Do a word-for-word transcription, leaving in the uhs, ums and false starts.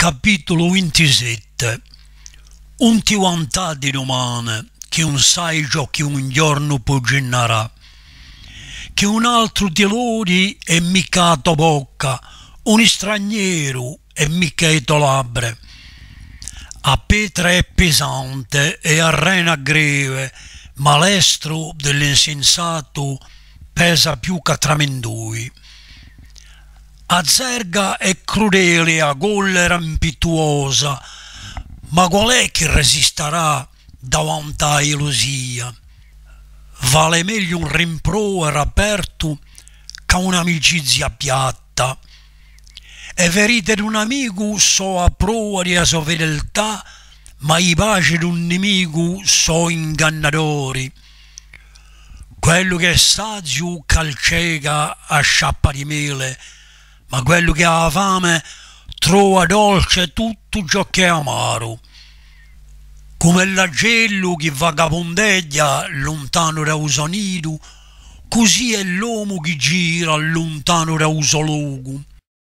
Capitulu vintisette. Ùn ti vantà di dumane, chì ùn sai ciò chì un ghjornu pò ghjinnarà. Chì un altru ti lodi è micca a to bocca, un stranieri è micca e to labbra. A petra hè pisante è a rena greve, ma l'estru di l'insinsatu pesa più chè tramindui. A zerga hè crudele, a collera impittuosa, ma qual hè chì resistarà davanti à a ghjelusia? Vale megliu un rimproveru apertu chè un'amicizia piatta. E ferite d'un amicu sò a prova di a so fedeltà, ma i basgi d'un nimicu sò ingannadori. Quellu chì hè saziu calceca a sciappa di mele, ma quellu chì hà a fame trova dolce tuttu ciò chì hè amaru. Cum'è l'acellu chì vagabundeghja luntanu da u so nidu, cusì hè l'omu chì gira luntanu da u so locu.